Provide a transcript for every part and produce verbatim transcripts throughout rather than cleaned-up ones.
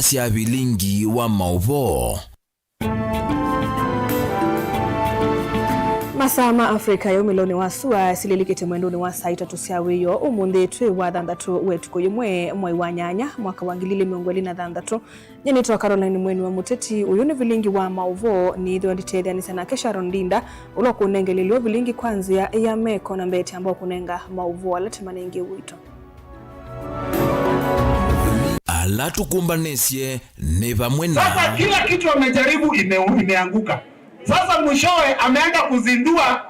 sya vilingi wa maũvoo. Masaa ma Africa ya umĩlonĩ wa sua silĩlĩkĩte mwendonĩ wa saa itatũ sya wĩoo. Ũmũnthĩ twĩ wa thanthatũ wa ĩtukũ yĩmwe, mwai wa nyanya, mwaka wa ngili ilĩ mĩongo ĩlĩ na thanthatũ. Nyie nĩtawa Caroline Mweni wa Mũteti. Ũyũ nĩ vilingi wa maũvoo, nĩĩthĩwa nditetheanĩsya nake Sharon Ndinda, ũla ũkũnengelelya vilingi kwa nzĩa ya meko, na mbee tamba ũkũnenga maũvoo ala tũmanengie ũito. Ala tũkũmbanĩsye nĩ vamwe na. Sasa kila kitu amejaribu ime-, imeanguka. Sasa mwishowe ameenda kuzindua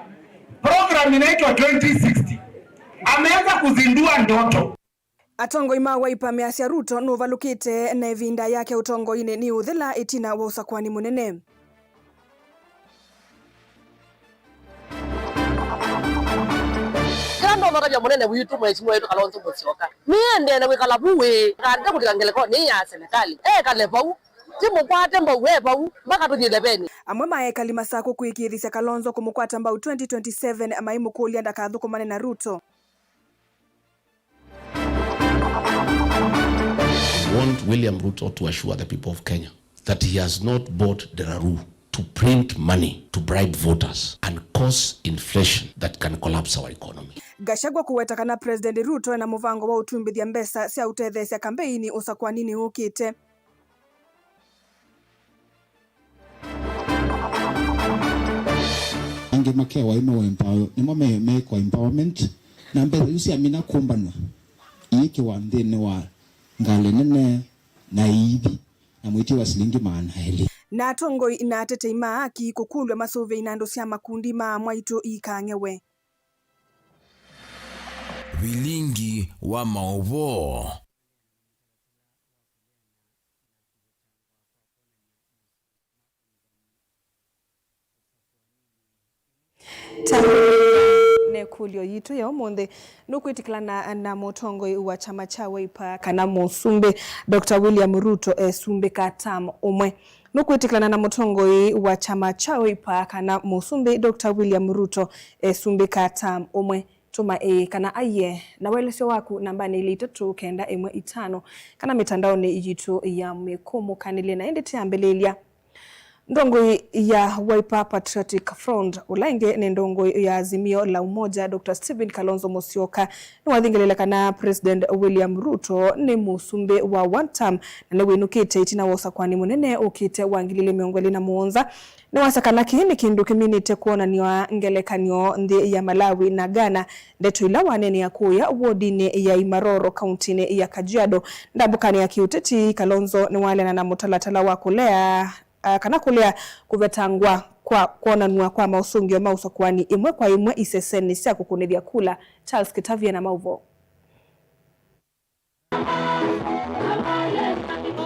program inaitwa twenty sixty. Ameanza kuzindua ndoto. Atongoi ma Wiper measya Ruto nũvalũkĩte na ĩvinda yake ũtongoinĩ nĩũthela ĩtina wa ũsakũani mũnene. Kĩla ndomatavya mũnene witũ, Mheshimiwa witũ Kalonzo Musyoka, nĩendee na kwĩkala vu ĩ, ndakatete kũlika ngelekonyĩ ya serikali, ekale vau, tũmũkwate mbau e vau, mpaka tũthiĩ leveni. Amwe ma ekali Masakũ kũĩkĩĩthisya Kalonzo kũmũkwata mbau twenty twenty-seven maimũkũlya ndakathũkũmane na Ruto. We want William Ruto to assure the people of Kenya that he has not bought Deraru to print money to bribe voters and cause inflation that can collapse our economy. Gachagua kũweta kana President Ruto ena mũvango wa ũtumbĩthya mbesa sya ũtetheesya kambeini ũsakũaninĩ ũkĩte. Angĩ makewa ĩno empower, nĩmo me, mekwa empowerment, na mbesa isu syamina kũmbanwa, iĩkĩwa nthĩnĩ wa ngalĩ nene na iithi, na mwĩtyo wa silingi maana elĩ. Na atongoi na atetei ma aki kũkũlw'a masũvĩe inandũ sya makundi ma amwaitũ ikang'ewe. Vilingi wa maũvoo. Nĩ ĩkũlyo yitũ ya ũmũnthĩ, nũkwĩtĩkĩlana na mũtongoi wa kyama kya Wiper kana mũsumbĩ Doctor William Ruto esumbĩka term ũmwe? Nũkwĩtĩkĩlana na mũtongoi wa kyama kya Wiper kana mũsumbĩ Doctor William Ruto esumbĩka term ũmwe? Tũma ĩĩ kana aiee na waĩlĩsyo waku nambanĩ ilĩ itatũ kenda ĩmwe itano kana mĩtandaonĩ yitũ ya mĩkũmũkanĩlye. Na ĩndĩ tũyambĩlĩlya, ndongoi ya Wiper Patriotic Front, ũla ĩngĩ nĩ ndongoi ya Azimio la Umoja, Doctor Stephen Kalonzo Musyoka, nĩwathingĩlĩle kana President William Ruto nĩ mũsumbĩ wa one term na nĩwĩnũkĩte ĩtina wa ũsakũani mũnene ũkĩte wa ngili ilĩ mĩongo ĩlĩ na mũonza. Nĩwasya kana kĩĩ nĩ kĩndũ kĩminĩte kwonanw'a ngelekany'o nthĩ ya Malawi na Ghana. Ndeto ila waneenea kũya wodinĩ ya Imaroro, kauntinĩ ya Kajiado, ndambũkanĩ ya kĩũteti, Kalonzo nĩwaleana na mũtalatala wa kũlea, a, kana kũlea kũvetangwa kwa kwonanw'a kwa maũsũngĩo ma ũsakũani ĩmwe kwa ĩmwe isesenĩ sya kũkũnĩthya kula. Charles Kitavia na maũvoo.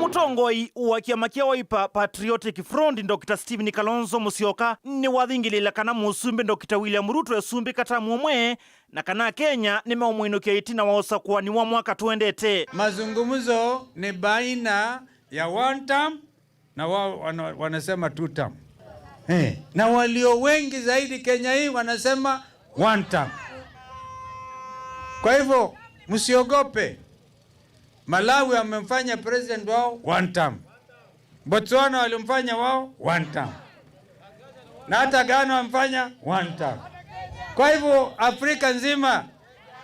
Mũtongoi wa kĩama kĩa Wiper Patriotic Front, Doctor Stephen Kalonzo Musyoka, nĩwathingĩlĩĩla kana mũsumbĩ Doctor William Ruto esumbĩka tamu ũmwe, na kana Akenya nĩmeũmwĩnũkya ĩtina wa ũsakũani wa mwaka tũendete. Mazungumzo ni baina ya one term na wao wana-, wanasema two term. Eh, na walio wengi zaidi Kenya hii wanasema one term. Kwa hivyo, msiogope. Malawi wamemfanya president wao one term. Botswana walimfanya wao one term. Na hata Ghana wamfanya one term. Kwa hivyo, Afrika nzima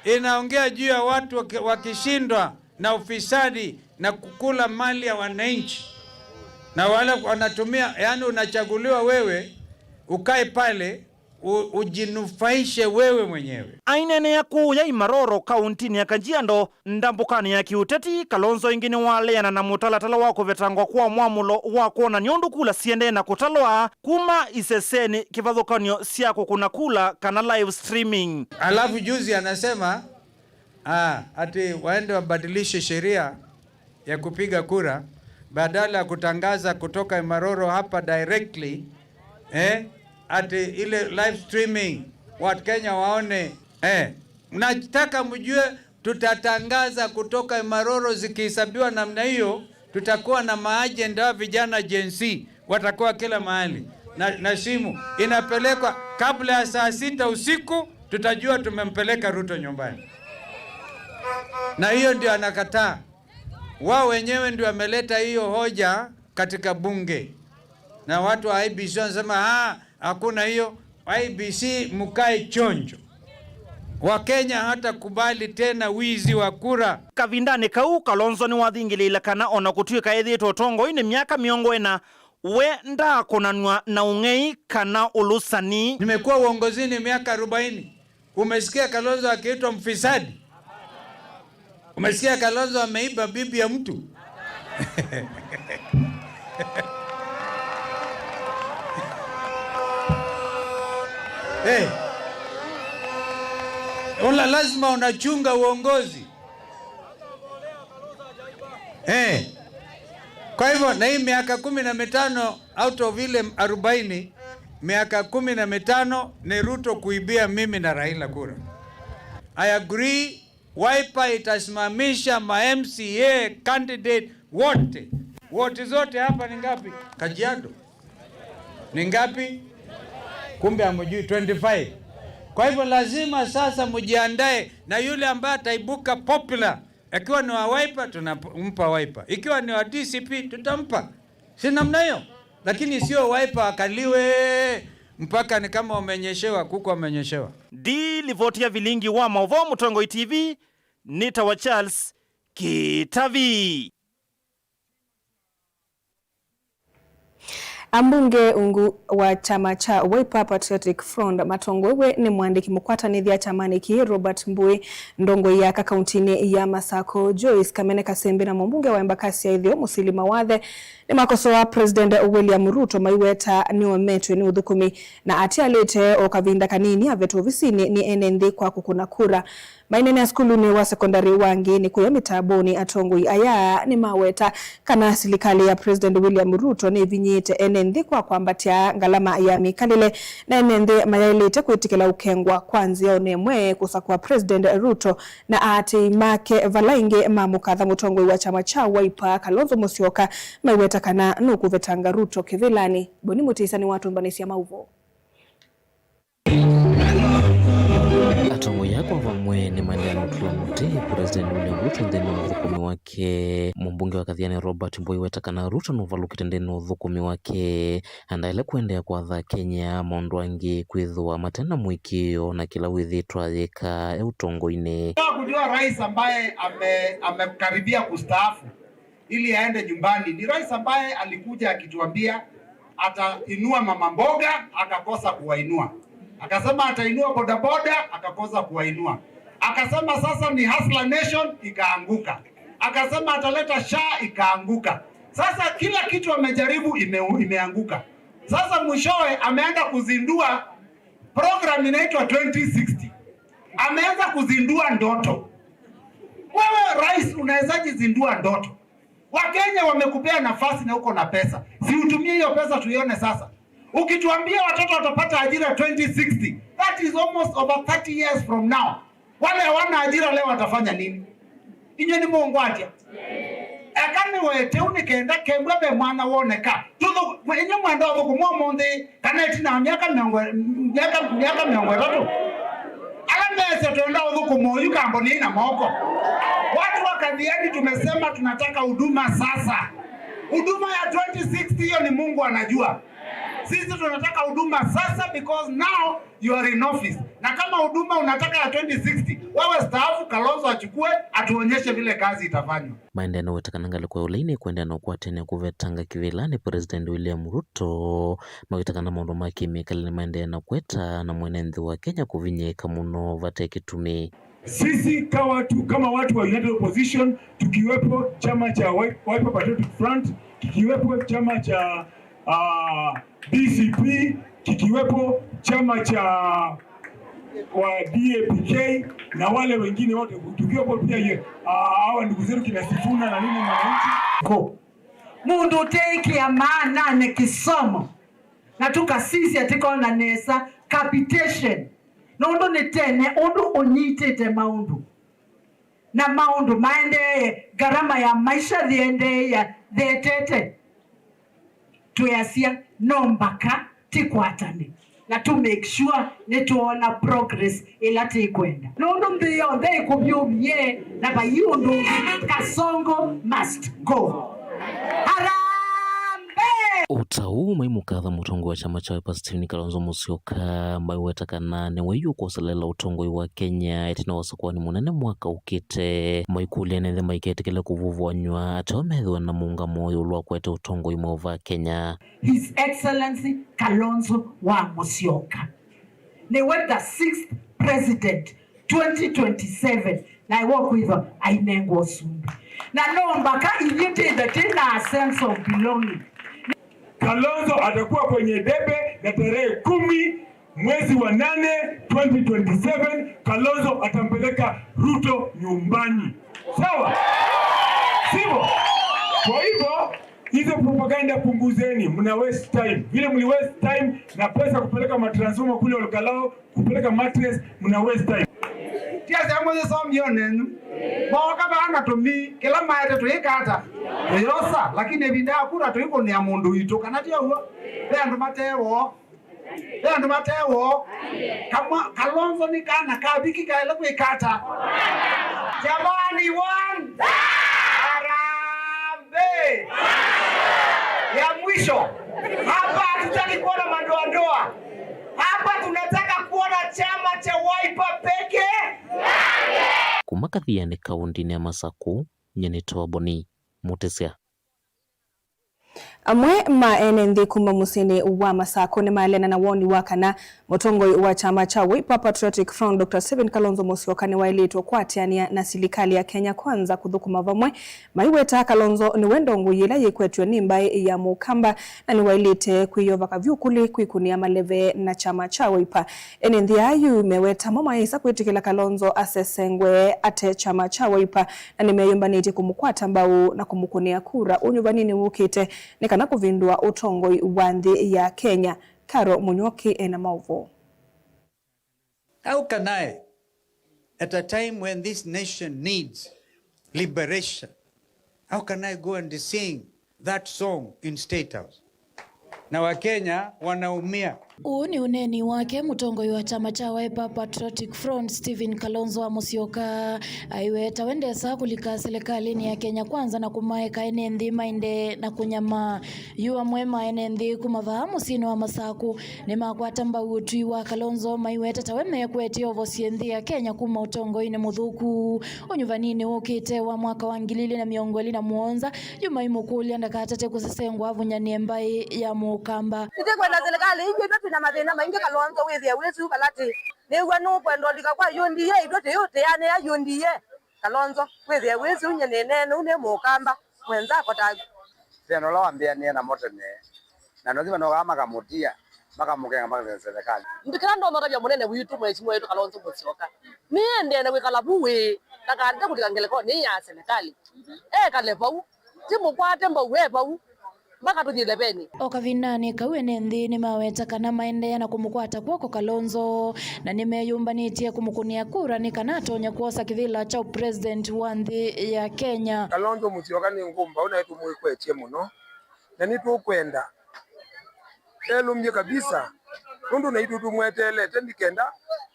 inaongea juu ya watu waki-, wakishindwa na ufisadi na kukula mali ya wananchi. Na wale wanatumia, yani unachaguliwa wewe, ukae pale, u-, ujinufaishe wewe mwenyewe. Aineenea kũya Imaroro, kauntinĩ ya Kajiado, ndambũkanĩ ya kĩũteti, Kalonzo ĩngĩ nĩwaleana na mũtalatala wa kũvetangwa kwa mwamũlo wa kwonany'a ũndũ kula siendee na kũtalwa kuma isesenĩ kĩvathũkany'o sya kũkũna kula kana live streaming. Alafu juzi anasema, ah, ati waende wabadilishe sheria ya kupiga kura, badala ya kutangaza kutoka Imaroro hapa directly, eh, ati ile live streaming, watu Kenya waone, eh. Nataka mjue, tutatangaza kutoka Imaroro zikihesabiwa namna hiyo, tutakuwa na maajenda wa vijana Gen Z, watakuwa kila mahali. Na, na simu inapelekwa kabla ya saa sita usiku, tutajua tumempeleka Ruto nyumbani. Na hiyo ndio anakataa. Wao wenyewe ndio wameleta hiyo hoja katika bunge, na watu wa I E B C wanasema, "Ah, hakuna hiyo." I E B C, mkae chonjo. Wakenya hatakubali tena wizi wa kura. Kavindanĩ kau, Kalonzo nĩwathingĩlĩĩle kana o na kũtw'ĩka ethĩĩtwe ũtongoinĩ myaka mĩongo ĩna, we ndaakũnanw'a na ũng'ei kana ũlũsani. Nimekuwa uongozini miaka arobaini. Umesikia Kalonzo akiitwa mfisadi? Umesikia Kalonzo ameiba bibi ya mtu? Hey. Una, lazima unachunga uongozi. Eh. Kwa hivyo, na hii miaka kumi na mitano out of ile arobaini, miaka kumi na mitano ni Ruto kuibia mimi na Raila kura. I agree, Wiper itasimamisha ma M C A candidate wote. Wote zote hapa ni ngapi? Kajiado. Ni ngapi? Kumbe hamjui, twenty-five. Kwa hivyo lazima sasa mjiandae, na yule ambaye ataibuka popular, akiwa ni wa Wiper, tunampa Wiper. Ikiwa ni wa D C P, tutampa. Si namna hiyo? Lakini sio Wiper akaliwe mpaka ni kama wamenyeshewa, kuku wamenyeshewa. Ndi livoti ya vilingi wa maũvoo Mũtongoi T V, nĩtawa Charles Kĩtavi. Ambunge ungu wa kyama kya Wiper Patriotic Front matongoew'e nĩ mũandĩki mũkwatanĩthya kyamanĩ kĩĩ Robert Mbui, ndongoi ya aka kauntinĩ ya Masako Joyce Kamene Kasembe na mũmbunge wa Embakasi ya Ĩtheo Mũsili Mawathe nĩmakosoa President William Ruto maiweta nĩometwe nĩ ũthũkũmi na atialĩte o kavinda kanini avetwe ovisinĩ nĩ ene nthĩ kwa kũkũna kura. Maineenea sukulunĩ wa sekondalĩ wa Ngĩĩnĩ kũya mĩtambonĩ, atongoi aya nĩmaweta kana silikalĩ ya President William Ruto nĩvinyĩĩte ene nthĩ kwa kwambatya ngalama ya mĩkalĩle, na ene nthĩ mayaĩlĩte kwĩtĩkĩla ũkengwa kwa nzĩa o na ĩmwe kũsakũa President Ruto na aatĩĩi make, vala ĩngĩ mamũkatha mũtongoi wa kyama kya Wiper, Kalonzo Musyoka, maiweta kana nũkũvetanga Ruto kĩvĩlanĩ. Boni Mũtĩsa nĩwatũmbanĩsya maũvoo. Atongoi aa kwa vamwe nĩmaendeea na ũtũla mũtĩ President William Ruto nthĩnĩ wa ũthũkũmi wake. Mũmbunge wa Kathiani Robert Mbui weta kana Ruto nũvalũkĩte nthĩnĩ wa ũthũkũmi wake, na ndaĩle kũendeea kwatha Akenya maũndũ angĩ kwĩthĩwa mate na mũĩkĩĩo na kĩla wĩthĩĩtwe ayĩka e ũtongoinĩ. Nataka kujua rais ambaye ame-, amekaribia kustaafu ili aende nyumbani. Ni rais ambaye alikuja akituambia atainua mama mboga, akakosa kuwainua. Akasema atainua bodaboda, akakosa kuwainua. Akasema sasa ni Hustler Nation, ikaanguka. Akasema ataleta SHA, ikaanguka. Sasa kila kitu amejaribu, ime-, imeanguka. Sasa mwishowe ameenda kuzindua program inaitwa twenty sixty. Ameanza kuzindua ndoto. Wewe rais, unawezaje zindua ndoto? Wakenya wamekupea nafasi na uko na pesa. Si utumie hiyo pesa tuione sasa. Ukituambia watoto watapata ajira twenty sixty, that is almost over thirty years from now. Wale hawana ajira leo watafanya nini? Inywe nĩ mũngwatya. Eka nĩwete ũu nĩ kenda kembwa ve mwana woneka. Tũthũ-, inywe mwenda ũthũkũma ũmũnthĩ, kana ĩtina wa myaka mĩongo, myaka, myaka mĩongo ĩtatũ. Ala mese twenda ũthũkũma ũyu kamboni ina moko. Watu wa Kathiani tumesema tunataka huduma sasa. Huduma ya twenty sixty hiyo ni Mungu anajua. Sisi tunataka huduma sasa because now you are in office. Na kama huduma unataka ya twenty sixty, wewe staafu, Kalonzo achukue, atuonyeshe vile kazi itafanywa. Maendeea na weta kana ngalĩko ya ũlei nĩkũendeea na ũkwatene kũvetanga kĩvĩlanĩ President William Ruto, maweta kana maũndũ ma kĩmĩkalĩle nĩmaendeea na kweta na mwene nthĩ wa Kenya kũvinyĩĩka mũno vate kĩtumi. Sisi ka watu, kama watu wa United Opposition, tukiwepo chama cha Wi-, Wiper Patriotic Front, kikiwepo chama cha ah, D C P, kikiwepo chama cha wa D A P K na wale wengine wote tukiwepo pia ye-, ah, hawa ndugu zetu kina Sifuna na nini mwananchi. Ko. Mũndũ ũteĩkĩa maananĩ kĩsomo, na tũkasisya tĩkona nesa capitation, nũndũ nĩ tene ũndũ ũnyitĩte maũndũ. Na maũndũ maendeee, ngarama ya maisha yĩendeea yĩthetete. Tweasya, no mbaka tĩkwatane. Na tũ make sure nĩtwoona progress ĩla tĩkwenda. Nũndũ nthĩ yonthe ĩkũvyũvie na vai ũndũ ũngĩ, Kasongo must go. Harambee! O ta ũu maimũkatha mũtongoi wa kyama kya Wiper Stephen Kalonzo Musyoka, maiweta kana nĩwe yu ũkwoselela ũtongoi wa Kenya ĩtina wa ũsakũani mũnene mwaka ũkĩte. Maikũlya ene nthĩ maiketĩkĩle kũvũvũany'a ateo methĩwe na mũũngamo ĩũlũ wa kũete ũtongoi mweũ va Kenya. His Excellency Kalonzo wa Musyoka nĩwe the sixth president twenty twenty-seven, na ĩwe ũkwĩthwa ainengwa ũsumbĩ. Na no mbaka ithyĩ twĩthe twĩ na a sense of belonging. Kalonzo atakuwa kwenye debe na tarehe kumi mwezi wa nane twenty twenty-seven, Kalonzo atampeleka Ruto nyumbani. Sawa? Sivyo? Kwa hivyo, hizo propaganda punguzeni, mna waste time. Vile mli waste time na pesa kupeleka matransformer kule Olkalao, kupeleka mattress, mna waste time. Tiasi amwe yĩsomio nenyu. Mooka vaa na tũmii, kĩla maete tũyĩkata, tũyosa, lakini ĩvinda ya kura tũikũnĩa mũndũ witũ, kana ti ũw'o? Ve andũ mate woo. Ve andũ mate woo. Kamwa, Kalonzo nĩ kana kaviki kaĩle kwĩkata. Jamani, one. Harambee! Ya mwisho. Hapa hatutaki kuona madoadoa. Hapa tunataka kuona chama cha Wiper peke. Kuma Kathiani kaũntĩnĩ ya Masaku, nyie nĩtawa Boni Mũtĩsya. Amwe ma ene nthĩ kuma mũsyĩnĩ wa Masakũ nĩmaeleana na woni wa kana mũtongoi wa kyama kya Wiper Patriotic Front, Doctor Stephen Kalonzo Musyoka, nĩwaĩlĩtwe kũatĩanĩa na silikalĩ ya Kenya Kwanza kũthũkũma vamwe. Maiweta Kalonzo nĩwe ndongoi ĩla yĩkwetw'e nĩ mbaĩ ya Mũkamba na nĩwaĩlĩte kwĩyova kavyũkũlĩ kwĩkũnĩa maleve na kyama kya Wiper. Ene nthĩ aa yu meweta mo mayĩsa kwĩtĩkĩla Kalonzo asesengwe ate kyama kya Wiper, na nĩmeyũmbanĩtye kũmũkwata mbau na kũmũkũnĩa kura ũnyuvaninĩ wũkĩte nĩ kana kũvĩndũa ũtongoi wa nthĩ ya Kenya. Caro Mũnyoki ena maũvoo. How can I, at a time when this nation needs liberation, how can I go and sing that song in State House? Na Wakenya wanaumia. Ũũ nĩ ũneeni wake mũtongoi wa kyama kya Wiper Patriotic Front, Stephen Kalonzo wa Musyoka. Aiweta we ndesa kũlika silikalĩnĩ ya Kenya Kwanza na kũmaeka ene nthĩ maendee na kũnyamaa. Yu amwe ma ene nthĩ kuma vaa mũsyĩnĩ wa Masakũ nĩmakwata mbau ũtwi wa Kalonzo, maiweta tawe mekwetye ovosye nthĩ ya Kenya kuma ũtongoinĩ mũthũku. Ũnyuvaninĩ wũkĩte wa mwaka wa ngili ilĩ na mĩongo ĩlĩ na mũonza, yu maimũkũlya ndakatate kũsesengwa avunyanĩe mbaĩ ya Mũkamba. Nĩtĩkwenda silikalĩ ĩngĩ, ithyĩ twĩ na mathĩna maingĩ, Kalonzo wĩthĩe wĩsĩ vala tĩ. Nĩw'a nũkwenda ũlika kwa U D A, ithyĩ tũyũtĩanĩa U D A. Kalonzo, wĩthĩe wĩsĩ ũnye nĩneene ũu nĩ Mũkamba mwenzako taku. Thĩna ũla wambĩanĩe namo tene, na nozima nokaa makamũtia, makamũkenga, makamũkenga serikali. Ndikĩla ndomatavya mũnene witũ, mheshimiwa witũ Kalonzo Musyoka, nĩendee na kwĩkala vu ĩ, ndakande kũlika ngelekoni ya serikali. Ekale vau, ti mũkwate mbau e vau, mpaka tũthi levenĩ. O kavindanĩ kau, ene nthĩ nĩmaweta kana maendeea na kũmũkwata kw'oko Kalonzo, na nĩmeyũmbanĩtye kũmũkũnĩa kura nĩ kana atonye kwosa kĩvĩla kya ũpresident wa nthĩ ya Kenya. Kalonzo Musyoka nĩ ngũmbaũ, naĩ tũmwĩkwetye mũno, na nĩtũkwenda elũmbye kabisa, nũndũ naitũ tũmweteelete nĩ kenda,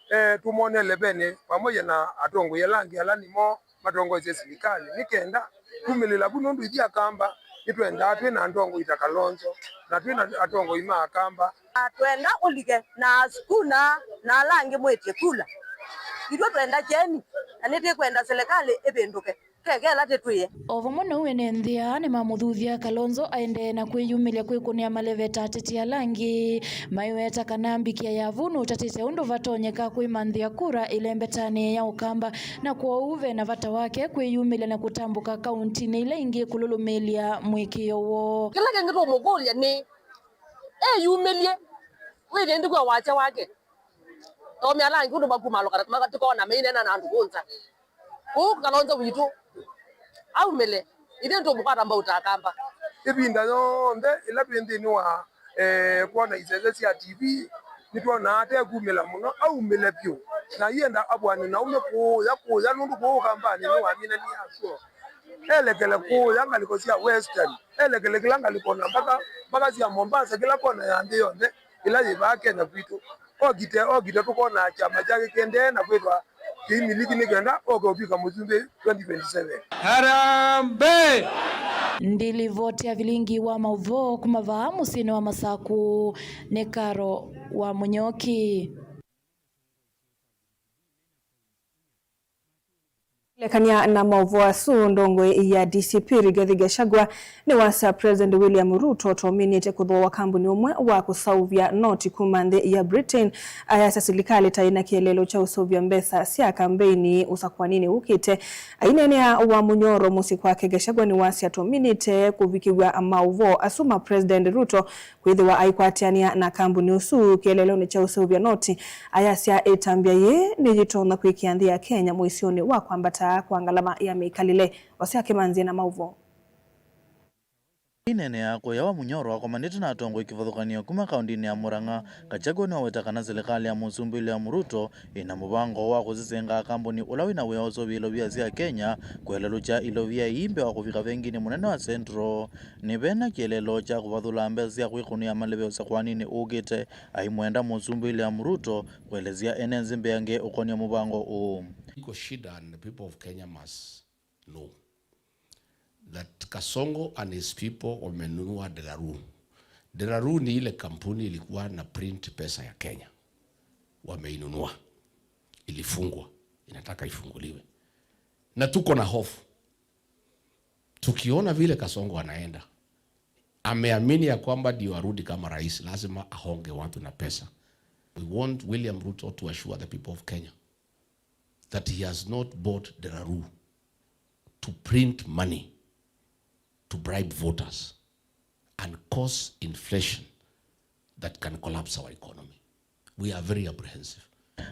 eh, tũmwone levenĩ pamoja na atongoi ala angĩ ala nĩmo matongoesye silikalĩ, nĩ kenda kumĩlĩla vu, nũndũ ithyĩ Akamba nĩtwendaa twĩ na atongoi ta Kalonzo, na twĩ na atongoi ma Akamba. Na twenda ũlike na Sukuna na ala angĩ mwĩtye kula. Ithyĩ twenda kyeni, na nĩtĩkwenda silikalĩ ĩvĩndũke, kekela tĩtwĩe. O vamwe na ũu, ene nthĩ aa nĩmamũthuthya Kalonzo aendee na kwĩyumĩlya kwĩkũnĩa maleve ta ateti ala angĩ. Maiweta kana mbikĩa ya vu nũtatĩte ũndũ vatonyeka kwĩmanthĩa kura ĩlembetanĩ ya Ũkamba, na kwoou ve na vata wake kwĩyumĩlya na kũtambũka kauntinĩ ila ingĩ kũlũlũmĩĩlya mũĩkĩĩo woo. Kĩla kĩngĩ tũũmũkũlya nĩ eyumĩlye, wĩthĩe nthĩ kwa wasya wake. Tome ala angĩ ũndũ makumalũka, tũkona maineena na andũ kũnza. Kũu Kalonzo witũ aumĩle, ithyĩ nĩtũmũkwata mbau ta Akamba. Ĩvinda yonthe ĩla twĩ nthĩnĩ wa, eh, kwona isese sya T V, nĩtwonaa atekumĩla mũno, aumĩle vyũ. Na aienda avũane na ũme kũũya, kũũya, nũndũ kũũ Ũkambanĩ nĩwaminanie akw'o. Elekele kũũya ngalĩko sya Western, elekele kĩla ngalĩko na mpaka, mpaka sya Mombasa, kĩla kona ya nthĩ yonthe. ĩla yĩ vaa Kenya kwitũ. Okite, okite tũkona kyama kyake kĩendee na kwĩthwa kĩimiliki nĩ kenda oke ũtw'ĩka mũsumbĩ twenty twenty-seven. Harambee! Ndi livoti ya vilingi wa maũvoo kuma vaa mũsyĩnĩ wa Masaku nĩ Karo wa Mũnyoki. Lekania na maũvoo asu, ndongoi ya D C P Rigathi Gachagua nĩwasya President William Ruto tominĩte kũthooa kambuni ũmwe wa kũseũvya noti kuma nthĩ ya Britain. Ayasya silikalĩ ta ĩna kĩeleelo kya ũseũvya mbesa sya kambeini ũsakũaninĩ ũkĩte. Aineenea wa Mũnyoro mũsyĩ kwake, Gachagua nĩwasya tominĩte kũvikĩw'a maũvoo asu ma President Ruto kwĩthĩwa aikwatĩanĩa na kambuni ũsu kĩeleelonĩ kya ũseũvya noti. Ayasya ĩtambya yĩĩ nĩyĩtonya kwĩkĩa nthĩ ya Kenya mũisyonĩ wa kwambata kwa ngalama ya mĩkalĩle. Osea Kĩmanzi na maũvoo. Aineenea kũya wa Mũnyoro akomanĩte na atongoi kĩvathũkany'o kuma kaũndĩnĩ ya Murang'a, Gachagua nĩwaweta kana silikalĩ ya Mũsumbĩ William Ruto ĩna mũvango wa kũsesenga kambuni ũla wĩna wĩa ũseũvya ilovia sya Kenya, kwelelũkya ilovia ii mbee wa kũvika venginĩ mũnene wa Central. Nĩ vena kĩeleelo kya kũvathũla mbesa sya kwĩkũnĩa malĩve ũsakũaninĩ ũkĩte, aimwenda Mũsumbĩ William Ruto kũelesya ene nzĩ mbeange ũkonĩa mũvango ũũ. Iko shida and the people of Kenya must know that Kasongo and his people wamenunua Deraru. Deraru ni ile kampuni ilikuwa na print pesa ya Kenya. Wameinunua. Ilifungwa. Inataka ifunguliwe. Na tuko na hofu. Tukiona vile Kasongo anaenda, ameamini ya kwamba ndio arudi kama rais, lazima ahonge watu na pesa. We want William Ruto to assure the people of Kenya that he has not bought Deraru to print money to bribe voters and cause inflation that can collapse our economy. We are very apprehensive.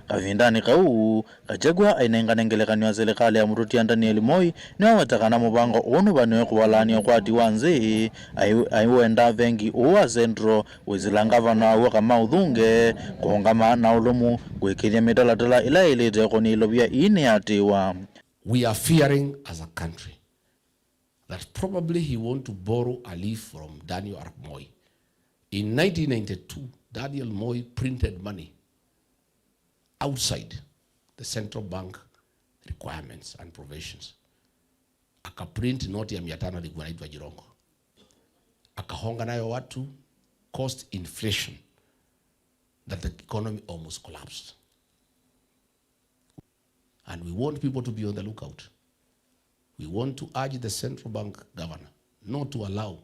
Kavindanĩ kau, Gachagua ainengane ngelekany'o ya silikalĩ ya mũtũtia Daniel Moi, nĩwaweta kana mũvango ũũ nũvanĩwe kũvalany'a ũkwati wa nzĩ, ai-, aiwenda vengi ũũ wa Central wĩsĩla ngavana waw'o Kamau Thunge kũũngama na ũlũmu kũĩkĩĩthya mĩtalatala ĩla yaĩlĩte ũkonĩa ilovia ii nĩyatĩĩwa. We are fearing as a country that probably he want to borrow a leaf from Daniel Arap Moi. In nineteen ninety-two, Daniel Moi printed money outside the central bank requirements and provisions. Akaprint noti ya mia tano, ilikuwa inaitwa Jirongo. Akahonga nayo watu, caused inflation that the economy almost collapsed. And we want people to be on the lookout. We want to urge the central bank governor not to allow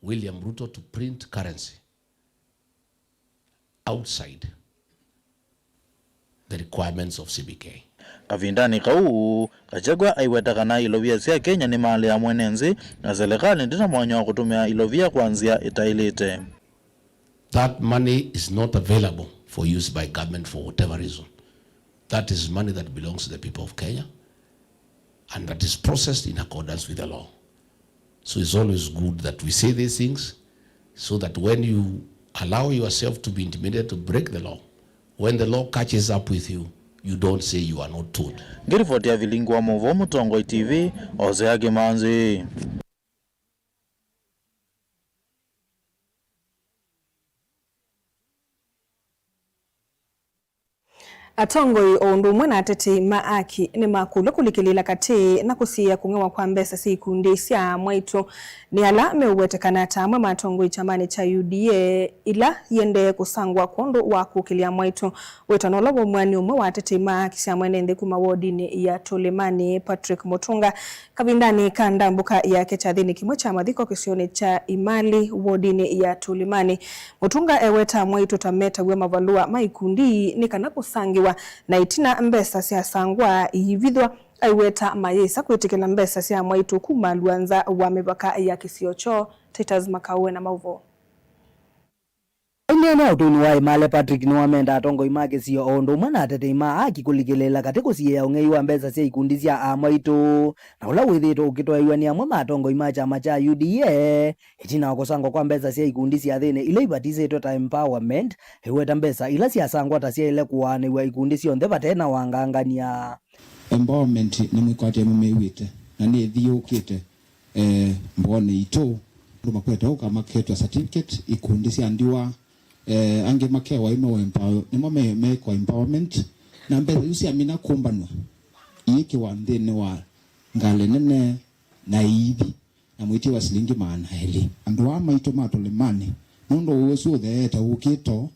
William Ruto to print currency outside the requirements of C B K. Kavindanĩ kau, Gachagua aiweta kana ilovia sya Kenya nĩ malĩ ya mwene nzĩ, na silikalĩ ndĩna mwanya wa kũtũmĩa ilovia kwa nzĩa ĩtaĩlĩte. That money is not available for use by government for whatever reason. That is money that belongs to the people of Kenya and that is processed in accordance with the law. So it's always good that we say these things so that when you allow yourself to be intimidated to break the law, when the law catches up with you, you don't say you are not told. Ngĩripoti ya vilingi wa maũvoo Mũtongoi T V, Osea Kĩmanzi. Atongoi o ũndũ ũmwe na atetei ma aki nĩmakũlw'a kũlikĩlĩĩla katĩ na kũsiĩĩa kũng'ewa kwa mbesa sya ikundi sya amwaitũ nĩ ala meũwetekana ta amwe ma atongoi kyamanĩ kya U D A ila iendee kũsangwa kwondũ wa kũkĩlya amwaitũ. Wĩtano ũla waumw'a nĩ ũmwe wa atetei ma aki sya mwene nthĩ kuma wodinĩ ya Tũlĩmanĩ, Patrick Mũtũnga, kavindanĩ ka ndambũka yake kyathĩnĩ kĩmwe kya mathiko kĩsionĩ kya Imali, wodinĩ ya Tũlĩmanĩ. Mũtũnga eweta amwaitũ ta metaw'a mavalũa ma ikundi ii nĩ kana kũsangĩwa, na ĩtina mbesa syasangwa iivithwa. Aiweta mayĩsa kwĩtĩkĩla mbesa sya amwaitũ kumalw'a nza wa mĩvaka ya kĩsio kyoo. Titus Makaũ e na maũvoo. Aineenea ũtũinĩ wa Imali, Patrick nĩwamenda atongoi ma kĩsio o ũndũ ũmwe na atetei ma aki kũlikĩlĩĩla katĩ kũsiĩĩa ũng'ei wa mbesa sya ikundi sya amwaitũ, na ũla wĩthĩĩtwe ũkĩtwaĩw'a nĩ amwe ma atongoi ma kyama kya U D A. Ĩtina wa kũsangwa kwa mbesa sya ikundi syathĩnĩ ila ivatisĩtwe ta empowerment, aiweta mbesa ila syasangwa ta syaĩle kũaanĩw'a ikundi syonthe vate na wangangany'a. Empowerment nĩmwĩkwatĩe mũmĩw'ĩte na nĩthiũũkĩte, eh, mboonĩ itũ. Andũ makwete ũka maketw'a certificate, ikundi sya ndiwa, Eh, angĩ makewa ime empower, nĩmo me, mekwa empowerment, na mbesa isu syamina kũmbanw'a, iĩkĩwa nthĩnĩ wa ngalĩ nene na iithi, na mwĩtie wa silingi maana elĩ. Andũ aa maitũ ma tũlĩmanĩ, nũndũ ũũ ũsu ũtheete ũkĩto,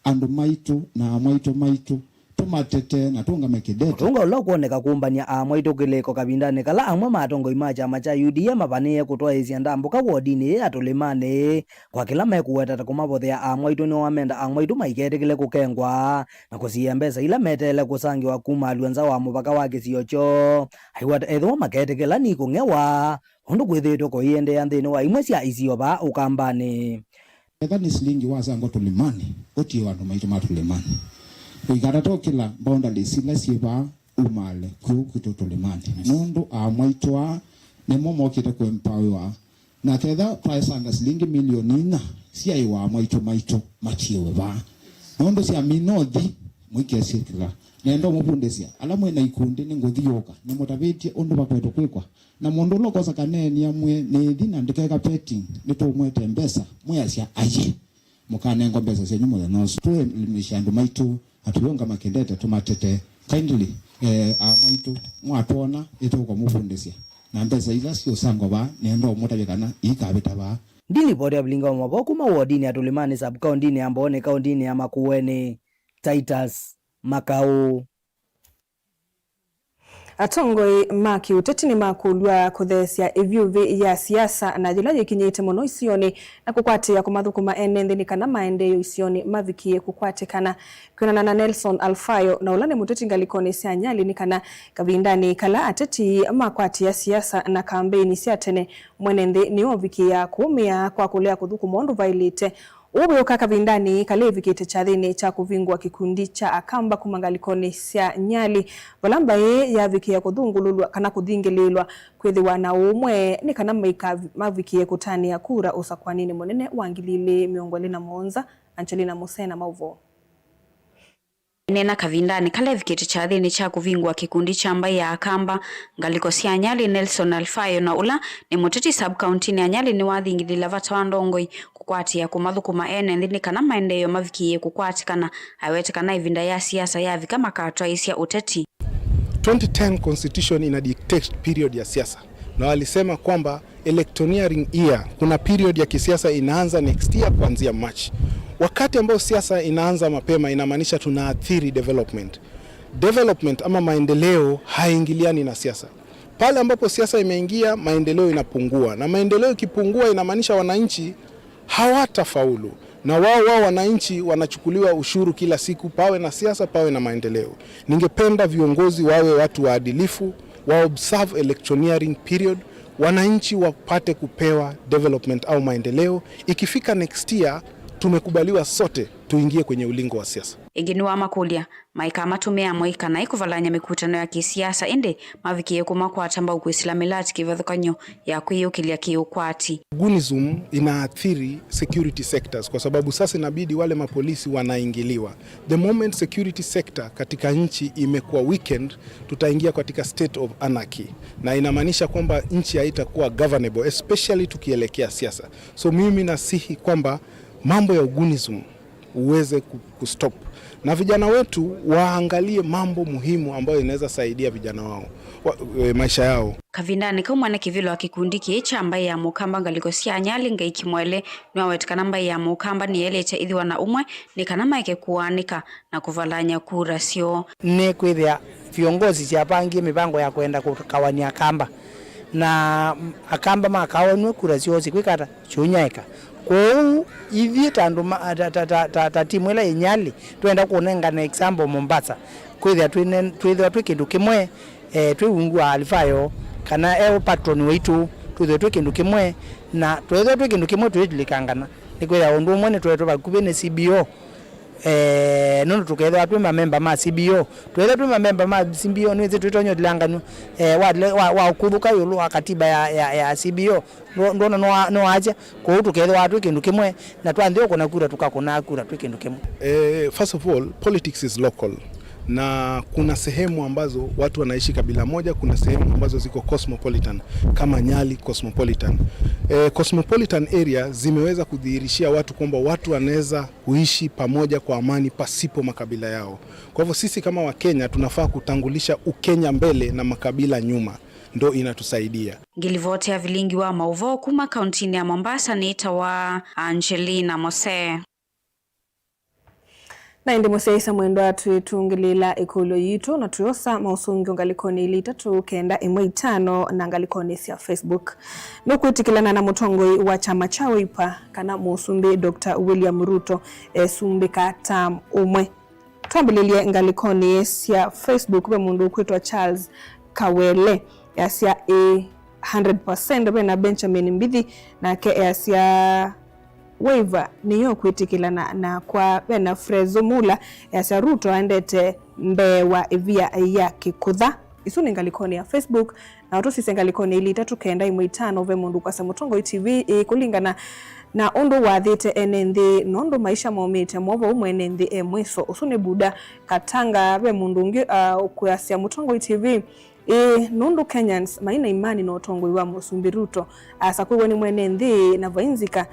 andũ maitũ na amwaitũ maitũ, tũmatete na tũũngame kĩndete. Ũtũnga ũla ũkwoneka kũmbany'a amwaitũ kĩlĩko kavindanĩ kala amwe ma atongoi ma kyama kya U D A mavanĩĩe kũtwaĩĩsya ndambũka wodinĩ ĩĩ ya tũlĩmanĩ, kwa kĩla mekũweta ta kũmavothea amwaitũ nĩwamenda amwaitũ maiketĩkĩle kũkengwa na kũsiĩa mbesa ila meteele kũsangĩwa kuma alũa nza wa mũvaka wa kĩsio kyoo. Aiwata ethĩwa maketĩkĩla nĩkũng'ewa, ũndũ kwĩthĩĩtwe kũiendeea nthĩnĩ wa imwe sya isio vaa Ũkambanĩ. Ketha nĩ silingi wasangwa tũlĩmanĩ, ũtie andũ maitũ ma tũlĩmanĩ. Ũikatata ũkĩla boundaries ila syĩ vaa umaale kwĩ ũkwitũ tũlĩmanĩ. Nũndũ amwaitũ aa nĩmo mokĩte kũempawiwa. Na ketha twaesanga silingi milioni inya syaĩwa amwaitũ maitũ matiĩwe vaa. Nũndũ syamina ũthi, mũikesĩkĩla. Nenda ũmũvundĩsya. Ala mwĩ na ikundi nĩ ngũthi yũka, nĩmũtavĩtye ũndũ vakwetwe kwĩkwa. Na mũndũ ũla ũkosa kaneeni amwĩe, "Nĩthi na ndikeka petting, nĩtũmwete mbesa," mwĩasya, "Aye, mũkanengwa mbesa syenyu mũthenya ũsu." Tũelimisye andũ maitũ, atũyonga makendete, tũmatete. Kindly, eh, aa maitũ, mwatwona, ĩtũkũmũvundĩsya. Na mbesa ila siũsangwa vaa, nĩenda ũmũtavya kana iikavĩta vaa. Ndilipoti ya vilinga wa mavoo kuma wodinĩ ya Tũlĩmanĩ sub-kaũntĩnĩ ya Mbooni kaũntĩnĩ ya Makueni, Titus Makau. Atongoi ma kĩũteti nĩmakũlw'a kũtheesya ĩvyũvĩ ya siasa na yĩla yĩkinyĩte mũno isionĩ na kũkwatĩĩa kũmathũkũma ene nthĩ nĩ kana maendeeo isionĩ mavikĩe kũkwatĩkana. Kwĩanana na Nelson Alfayo, na ũla nĩ mũteti ngalĩkonĩ sya Nyali, nĩ kana kavindanĩ kala ateti makwatĩĩa siasa na kambeini sya tene, mwene nthĩ nĩũvikĩaa kũũmĩa kwa kũlea kũthũkũma ũndũ vaĩlĩte. Ũũ wĩũka kavindanĩ kala ĩvikĩte kyathĩnĩ kya kũvingũa kĩkundi kya Akamba kuma ngalĩkonĩ sya Nyali, vala mbaĩ yavikĩe kũthũngũlũlw'a kana kũthingĩlĩĩlwa kwĩthĩwa na ũũmwe nĩ kana maika mavikĩe kũtanĩa kura ũsakwanĩnĩ mũnene wa ngili ilĩ mĩongo ĩlĩ na mũonza. Angelina Musena, maũvoo. Aineena kavindanĩ kala evikĩte kyathĩnĩ kya kũvingũa kĩkundi kya mbaĩ ya Akamba ngalĩko sya Nyali, Nelson Alfayo, na ũla nĩ mũteti sub-kaũntĩnĩ ya Nyali, nĩwathingithĩlya vata wa ndongoi kũkwatĩĩa kũmathũkũma ene nthĩ nĩ kana maendeeo mavikĩĩe kũkwatĩkana. Awete kana ĩvinda ya siasa yavika makatwaĩĩsya ũteti. Twenty ten constitution ina dictate period ya siasa, na walisema kwamba electioneering year, kuna period ya kisiasa inaanza next year kuanzia March. Wakati ambao siasa inaanza mapema, inamaanisha tunaathiri development. Development ama maendeleo haingiliani na siasa. Pale ambapo siasa imeingia, maendeleo inapungua, na maendeleo ikipungua, inamaanisha wananchi hawatafaulu, na wao, wao wananchi wanachukuliwa ushuru kila siku, pawe na siasa, pawe na maendeleo. Ningependa viongozi wawe watu waadilifu, wa observe electioneering period, wananchi wapate kupewa development au maendeleo. Ikifika next year, tumekubaliwa sote tuingie kwenye ulingo wa siasa. Ĩngĩ nĩwamakũlya maikamatũmĩa mũika naĩ kũvalany'a mĩkutano ya kĩsiasa, ĩndĩ mavikĩe kũmakwata mbau kwĩsĩla mĩlatĩ kĩvathũkany'o ya kwĩyũkĩlya kĩũkwati. Goonism inaathiri security sectors kwa sababu sasa inabidi wale mapolisi wanaingiliwa. The moment security sector katika nchi imekuwa weakened, tutaingia katika state of anarchy, na inamaanisha kwamba nchi haitakuwa governable, especially tukielekea siasa. So mimi nasihi kwamba mambo ya goonism uweze ku-, kustop, na vijana wetu waangalie mambo muhimu ambayo inaweza saidia vijana wao, wa, e, maisha yao. Kavindanĩ kau, mwene kĩvĩlo wa kĩkundi kĩĩ kya mbaĩ ya Mũkamba ngalĩko sya Nyali, Ngai Kimwele, nĩwaweta kana mbaĩ ya Mũkamba nĩyaĩlĩte ĩthĩwa na ũmwe nĩ kana maeke kũaanĩka na kũvalany'a kura syoo. Nĩkwĩthĩa viongozi syapangie mĩvango ya kwenda kũkawania Akamba, na Akamba makawanw'a kura syoo sikwĩka ata? Syũnyaĩka. Kwoou, ithyĩ ta andũ ma, ta, ta, ta, ta, ta timu ĩla yĩ Nyali, twenda kũnengane example Mombasa, kwĩthĩa twĩne-, twĩthĩwa twĩ kĩndũ kĩmwe, eh, twĩ ungu wa Alfayo, kana e patron waitũ, twĩthĩwe twĩ kĩndũ kĩmwe, na twĩthĩwa twĩ kĩndũ kĩmwe, twĩtĩlĩkangana. Nĩkwĩthĩa ũndũ ũmwe nĩtũetwe vakuvĩ nĩ C B O, eh, nũndũ tũkethĩwa twĩ mamemba ma C B O. Twĩthĩwa twĩ mamemba ma C B O, nĩwĩsĩ twĩtonya ũtilanganw'a, eh, wa, wa, wa kũthũka ĩũlũ wa katiba ya, ya, ya C B O. Ndũ-, ndũona nĩwa-, nĩwaasya, kwoou tũkethĩwa twĩ kĩndũ kĩmwe, na twanthĩa ũkũna kura, tũkakũnaa kura twĩ kĩndũ kĩmwe. Eh, first of all, politics is local. Na kuna sehemu ambazo watu wanaishi kabila moja, kuna sehemu ambazo ziko cosmopolitan, kama Nyali cosmopolitan. Eh, cosmopolitan area zimeweza kudhihirishia watu kwamba watu wanaweza kuishi pamoja kwa amani pasipo makabila yao. Kwa hivyo sisi kama Wakenya tunafaa kutangulisha Ukenya mbele na makabila nyuma, ndo inatusaidia. Ngilivoti ya vilingi wa mauvoo kuma kauntinĩ ya Mombasa nĩtawa Angelina Mose. Na ĩndĩ mũsyaĩĩsya mwendwa, twĩtũngĩlĩĩla ĩkũlyo yitũ na twĩosa maũsũngĩo ngalĩkonĩ ilĩ itatũ kenda ĩmwe itano na ngalĩkonĩ sya Facebook. Nũkwĩtĩkĩlana na mũtongoi wa kyama kya Wiper kana Mũsumbĩ Doctor William Ruto esumbĩka term ũmwe? Twambĩlĩlye ngalĩkonĩ sya Facebook, ve mũndũ ũkwĩtwa Charles Kawele easya ĩĩ, hundred percent. Ve na Benjamin Mbithi, nake easya Wiper nĩyo kwĩtĩkĩlana nakwa. Ve na Frezo Mula easya Ruto aendete mbee wa ĩvia ya kĩkũtha. Isu nĩ ngalĩkonĩ ya Facebook. Na tũsisye ngalĩkonĩ ilĩ itatũ kenda ĩmwe itano, ve mũndũ kwasya Mũtongoi T V ĩĩ kũlingana na ũndũ wathĩte ene nthĩ, nũndũ maisha maumĩte movou mwene nthĩ e mwĩso. Ũsu nĩ Buda Katanga. Ve mũndũ ũngĩ, uh, ũkwasya Mũtongoi T V ĩĩ nũndũ Kenyans maina imani na ũtongoi wa Mũsumbĩ Ruto, asakwĩw'a nĩ mwene nthĩ na vai nzika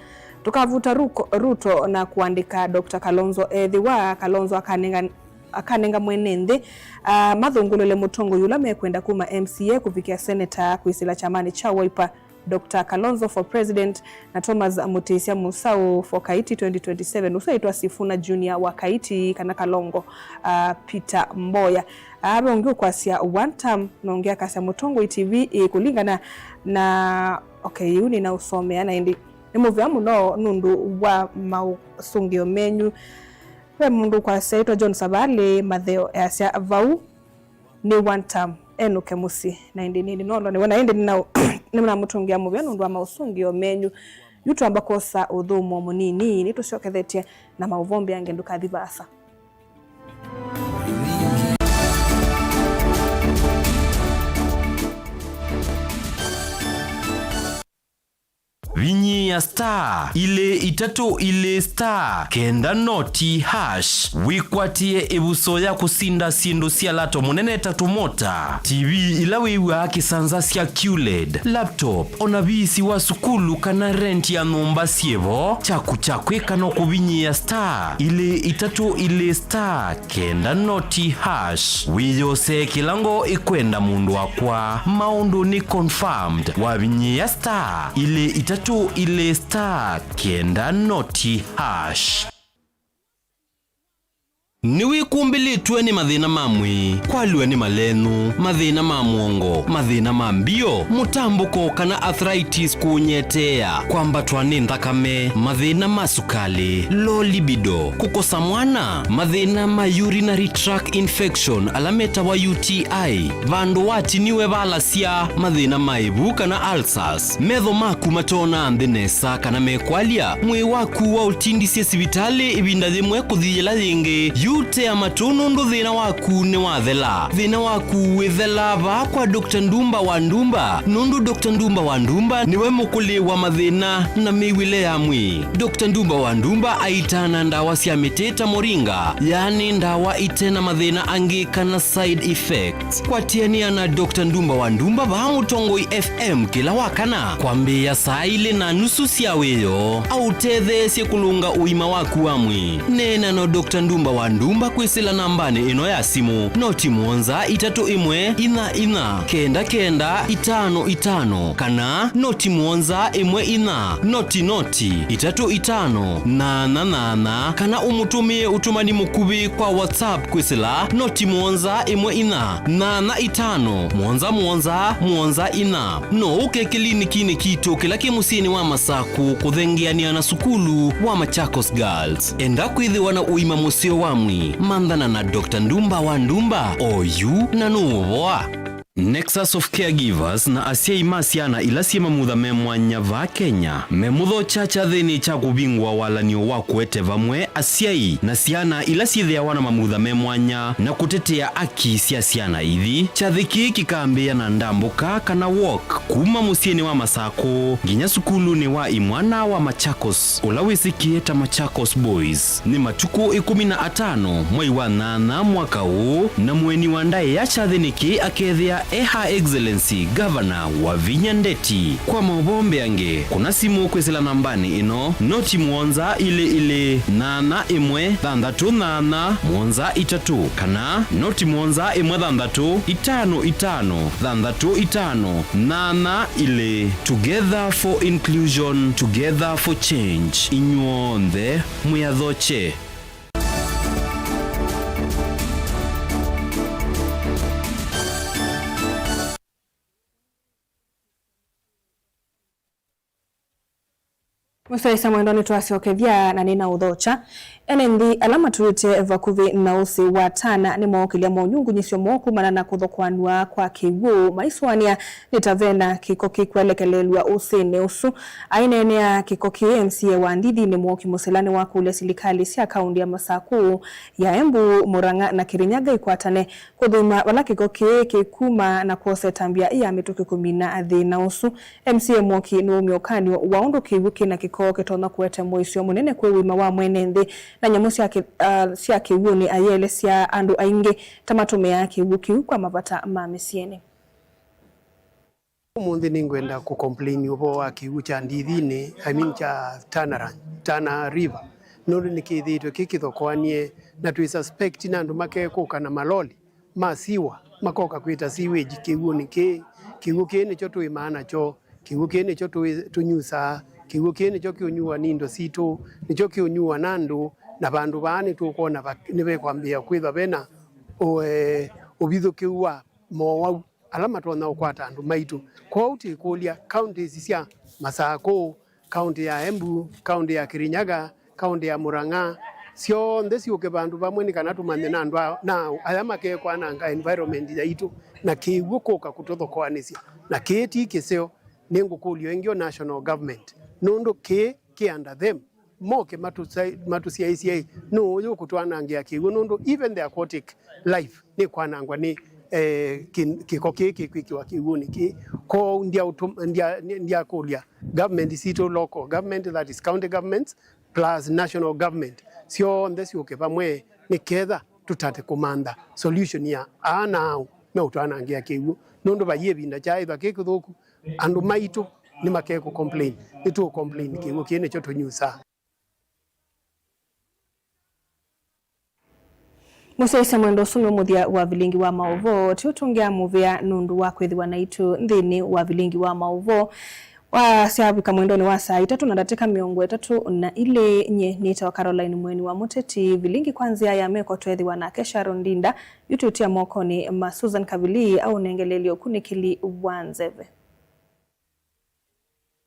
tũkavuta Ruko-, Ruto na kũandĩka Doctor Kalonzo. Ethĩwa Kalonzo akanenga akanenga mwene nthĩ, ah, mathũngũlũle mũtongoi ũla mekwenda kuma M C A kũvikĩa seneta kwĩsĩla kyamanĩ kya Wiper, Doctor Kalonzo for President na Thomas Mũtĩsya Mũsaũ for Kaiti twenty twenty-seven, ũsu aitwa Sifuna Junior wa Kaiti kana Kalongo, ah, Peter Mboya. Ah, ve ũngĩ ũkwasya one term, na ũngĩ akasya Mũtongoi T V ĩĩ kũlingana na, okay, yu nĩnaũsomea na ĩndĩ nĩ mũvea mũno nũndũ wa maũsũngĩo menyu. Ve mũndũ ũkwasya aitwa John Savali Matheo easya vau nĩ one term, enũke mũsyĩ. Na ĩndĩ nĩndĩ nolo nĩwe, na ĩndĩ nĩna-, nĩnamũtũngĩa mũvea nũndũ wa maũsũngĩo menyu. Yu twamba kwosa ũthũmũo mũnini, nĩtũsyokethetye na maũvoo mbeange, ndũkathi vaasa. Vinyĩĩa star ilĩ itatũ ilĩ star kenda noti hash wĩkwatĩe ĩvuso ya kũsinda syĩndũ sya lato mũnene ta tũmota, T V ila wĩw'aa kĩsanza sya Q led, laptop, o na viisi wa sukulu kana rent ya nyũmba syĩvo. Kyaku kya kwĩka no kũvinyĩĩa star ilĩ itatũ ilĩ star kenda noti hash wĩyosee kĩla ngoo ĩkwenda mũndũ wakwa. Maũndũ nĩ confirmed wavinyĩĩa star ilĩ itatũ ilĩ star kenda noti hash. Nĩwĩkumbĩlĩtw'e nĩ mathĩna ma mwĩĩ, kwalw'a nĩ malenũ, mathĩna ma mũongo, mathĩna ma mbio, mũtambũko kana arthritis kũũnyeteea, kwambatwa nĩ nthakame, mathĩna ma sukalĩ, low libido, kũkosa mwana, mathĩna ma urinary tract infection ala metawa U T I, vandũ watiniwe valasya, mathĩna ma ĩvu kana ulcers, metho maku matoonaa nthĩ nesa kana mekwalya, mwĩĩ waku waũtindisye sivitalĩ ĩvinda yĩmwe kũthi yĩla yĩngĩ, yu tea matũ nũndũ thĩna waku nĩwathela. Thĩna waku wĩthelaa vaa kwa Doctor Ndumba wa Ndumba, nũndũ Doctor Ndumba wa Ndumba nĩwe mũkũlĩi wa mathĩna na mĩw'ĩle ya mwĩĩ. Doctor Ndumba wa Ndumba aitaa na ndawa sya mĩtĩ ta moringa, yaani ndawa ite na mathĩna angĩ kana side effects. Kwatĩanĩa na Doctor Ndumba wa Ndumba vaa Mũtongoi F M kĩla wa kana kwambĩĩa saa ilĩ na nusu sya wĩoo, aũtetheesye kũlũnga ũima waku wa mwĩĩ. Neena na Doctor Ndumba wa Ndumba kwĩsĩla nambanĩ ĩno ya simũ, noti mũonza itatũ ĩmwe inya inya kenda kenda itano itano, kana noti mũonza ĩmwe inya noti noti itatũ itano nana nana, kana ũmũtũmĩe ũtũmani mũkuvĩ kwa WhatsApp kwĩsĩla noti mũonza ĩmwe inya nana itano mũonza mũonza mũonza inya. No ũke kĩlinikinĩ kitũ kĩla kĩ mũsyĩnĩ wa Masakũ kũthengeanĩa na sukulu wa Machakos Girls. Enda kwĩthĩwa na ũima mũseo wa mwĩĩ, manthana na Doctor Ndumba wa Ndumba oyu na nũũvoa. Nexus of Caregivers na asyai ma syana ila syĩ mamutha me mwanya vaa Kenya memũthokya kyathĩnĩ kya kũvingũa walany'o wa kũete vamwe asyai na syana ila syĩthĩawa na mamutha me mwanya na kũtetea aki sya syana ithi. Kyathĩ kĩĩ kĩkambĩĩa na ndambũka kana walk kuma mũsyĩnĩ wa Masakũ nginya sukulunĩ wa imwana wa Machakos, ũla wĩsĩkĩe ta Machakos Boys. Nĩ matukũ ĩkũmi na atano mwei wa nyanya mwaka ũũ, na mũeni wa ndaĩa kyathĩnĩ kĩĩ akethĩa e Her Excellency Governor Wavinya Ndeti. Kwa maũvoo mbeange, kũna simũ kwĩsĩla nambanĩ ĩno, noti mũonza ilĩ ilĩ, nyanya ĩmwe thanthatũ nyanya mũonza itatũ, kana noti mũonza ĩmwe thanthatũ itano itano thanthatũ itano nyanya ilĩ. Together for inclusion, together for change. Inyw'onthe mwĩathokye. Mũsyaĩĩsya mwendwa, nĩtwasyokethya na nĩnaũthokya. Ene nthĩ ala matũĩte vakuvĩ na ũsĩ wa Tana nĩmookĩlya monyungunyĩsyo moo kumana na kũthokoanw'a kwa kĩw'ũ, maisũanĩa nĩ ta vena kĩko kĩkwelekelelw'a ũsĩnĩ ũsu. Aineenea kĩko kĩĩ, M C A wa Ndithinĩ Mwoki Mũsila nĩwakũlya silikalĩ sya kaũndĩ ya Masakũ, ya Embu, Murang'a na Kirinyaga ikwatane kũthũima vala kĩko kĩĩ kĩkuma na kwosa ĩtambya ya mĩtũkĩ kũmina thĩna ũsu. M C A Mwoki nĩwaumya ũkany'o wa ũndũ kĩw'ũ kĩ na kĩko kĩtonya kũete mũisyo mũnene kwĩ ũima wa mwene nthĩ na nyamũ sya kĩ-, ah, sya kĩw'ũnĩ, ayĩelesya andũ aingĩ ta matũmĩaa kĩw'ũ kĩu kwa mavata ma mĩsyĩnĩ. Ũmũnthĩ nĩngwenda kũcomplain ũvoo wa kĩw'ũ kya Ndithinĩ, I mean kya Tana Range, Tana River, nũndũ nĩkĩthĩĩtwe kĩ kĩthokoanie, na twĩ suspect na andũ makekũka na maloli ma sewer makoka kwĩta sewage kĩw'ũnĩ kĩĩ. Kĩw'ũ kĩĩ nĩkyo tũĩmaa nakyo, kĩw'ũ kĩĩ nĩkyo tũĩ-, tũnyusaa, kĩw'ũ kĩĩ nĩkyo kĩũnyuwa nĩ indo sitũ, nĩkyo kĩũnyuwa na andũ, na vandũ vaa nĩtũkwona va-, nĩvekwambĩĩa kwĩthwa vena ũ-, eh, ũvithũkĩu wa mowau ala matonya ũkwata andũ maitũ. Kwoou twĩkũlya counties sya Masakũ, county ya Embu, county ya Kirinyaga, county ya Murang'a, syonthe syũke vandũ vamwe nĩ kana tũmanye na andũ a-, na aya makekwananga environment yaitũ na kĩw'ũ kũka kũtũthokoanĩsya. Na kĩĩ ti kĩseo, nĩngũkũlya ĩngĩ o national government, nũndũ kĩĩ kĩ under them. Moke matũsya-, matũsyaĩĩsye, nũũ ũyũ ũkũtwanangĩa kĩw'ũ, nũndũ even the aquatic life nĩkwanangwa nĩ, eh, kĩ-, kĩko kĩĩ kĩkwĩkĩwa kĩw'ũnĩ kĩĩ. Kwoou ndyaũtũm-, ndya-, ndya-, ndyakũlya government sitũ, local government, that is county governments, plus national government, syonthe syũke vamwe nĩ ketha tũtate kũmantha solution ya aa na aũ meũtwanangĩa kĩw'ũ, nũndũ vaiĩ ĩvinda kyaĩthwa kĩ kĩthũku, andũ maitũ nĩmakekũ complain, nĩtũũ complain kĩw'ũ kĩĩ nĩkyo tũnyusaa. Mũsyaĩĩsya mwendwa, ũsu nĩ mũthya wa vilingi wa maũvoo. Ti ũtũngĩa mũvea nũndũ wa kwĩthĩwa naitũ nthĩnĩ wa vilingi wa maũvoo. Wa syavika mwendonĩ wa saa itatũ na ndatĩka mĩongo ĩtatũ na ilĩ, nyie nĩtawa Caroline Mweni wa Mũteti. Vilingi kwa nzĩa ya meko tweethĩwa nake Sharon Ndinda, yu twĩtia mokonĩ ma Susan Kavili aũnengeleelye ũkunĩkĩli wa nzeve.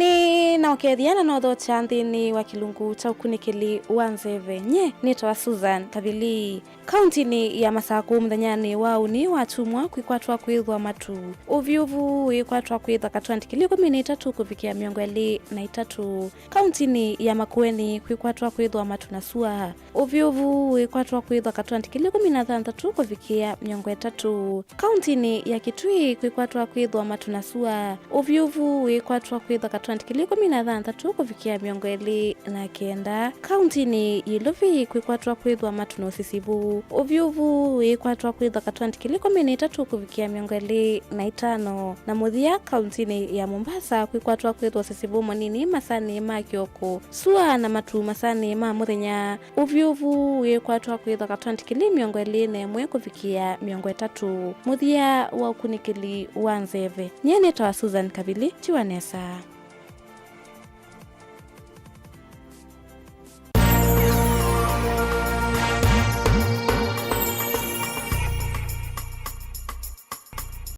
Nĩnaũkethya na nothokya nthĩnĩ wa kĩlungu kya ũkunĩkĩli wa nzeve. Nyie nĩtawa Susan Kavili. Kauntinĩ ya Masakũ mũthenyanĩ wa ũnĩ wa kyumwa kwĩkwatwa kwĩthwa matu. Ũvyũvu wĩkwatwa kwĩthwa katĩ wa ndikilii ĩkũmi na itatũ kũvikĩa mĩongo ĩlĩ na itatũ. Kauntinĩ ya Makueni kwĩkwatwa kwĩthwa matu na sua. Ũvyũvu wĩkwatwa kwĩthwa katĩ wa ndikilii ĩkũmi na thanthatũ kũvikĩa mĩongo ĩtatũ. Kauntinĩ ya Kitui kwĩkwatwa kwĩthwa matu na sua. Ũvyũvu wĩkwatwa kwĩthwa katĩ wa ndikilii ĩkũmi na thanthatũ kũvikĩa mĩongo ĩlĩ na kenda. Kauntinĩ ya Ilovi kwĩkwatwa kwĩthwa matu na ũsisivu. Ũvyũvu wĩkwatwa kwĩthwa katĩ wa ndikilii ĩkũmi na itatũ kũvikĩa mĩongo ĩlĩ na itano. Na mũthya, kauntinĩ ya Mombasa kwĩkwatwa kwĩthwa ũsisivu mũnini masanĩ ma kĩoko, sua na matu masanĩ ma mũthenya. Ũvyũvu wĩkwatwa kwĩthwa katĩ wa ndikilii mĩongo ĩlĩ na ĩmwe kũvikĩa mĩongo ĩtatũ. Mũthya wa ũkunĩkĩli wa nzeve. Nyie nĩtawa Susan Kavili, tiwa nesa.